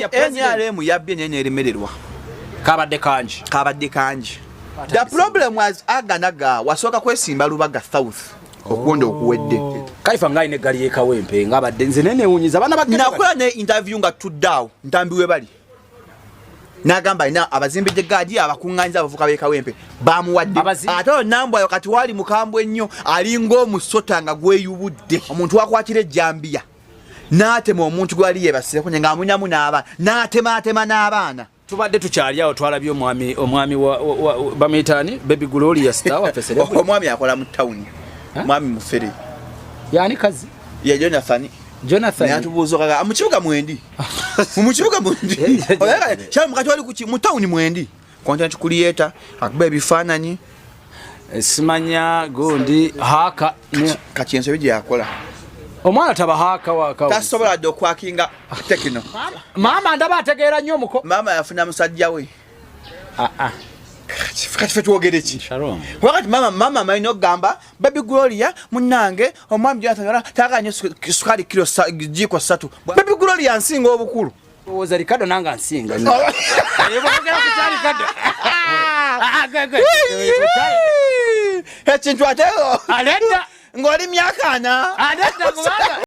NRM yabbye naye neremererwa. Kabadde kangi. Kabadde kangi. The problem was aganaga wasooka kwesimba Lubaga South okulonda okuwedde. Kaifa nga alina eggali yekawempe nga abadde nze nenewunyiza abaana. Nakola ne interview nga tuddaawo Ntambi we bali, n'agamba alina abazimbidde gaadi, abakuŋŋanyiza abavuka b'e Kawempe bamuwadde. Ate oyo Nambwayo kati wali mukambwe ennyo, alinga omusota nga gweyubudde. Omuntu wakwatira ejjambiya n'atema omuntu gwali yeebasireko ng'amunyamu n'abaana, n'atemaatema n'abaana. Tubadde tukyali awo, twalabye omwami bamuyitaani Baby Gloria, star waffe, celebrity. Omwami akola mu tawuni, mwami mufere. Yani kazi? Ye Jonathan. Jonathan. Natubuuza kaga mu kibuga mwendi, mu kibuga mwendi kati wali kuki mu tawuni mwendi, content creator, akuba ebifaananyi. Simanya gundi haka. Kati ensobi gye yakola, Omwana taba haka waka. Tasobola dde okwakinga Tecno. Maama ndaba ategeera nnyo omuko. Maama yafuna musajja we. Ah, ah. Kati fe twogere ki? Shalom. Wakati mama amalina okugamba Baby Gloria munange, omwami Jonathan taganya sukali kilo jiko 3. Baby Gloria nsinga obukulu. Owooza Ricardo nanga nsinga. Eh, bwogera ku kya Ricardo. Ah, ah, gwe, gwe. Ekintu ate Aleta. ng'oli myaka 40. Aleta kubanga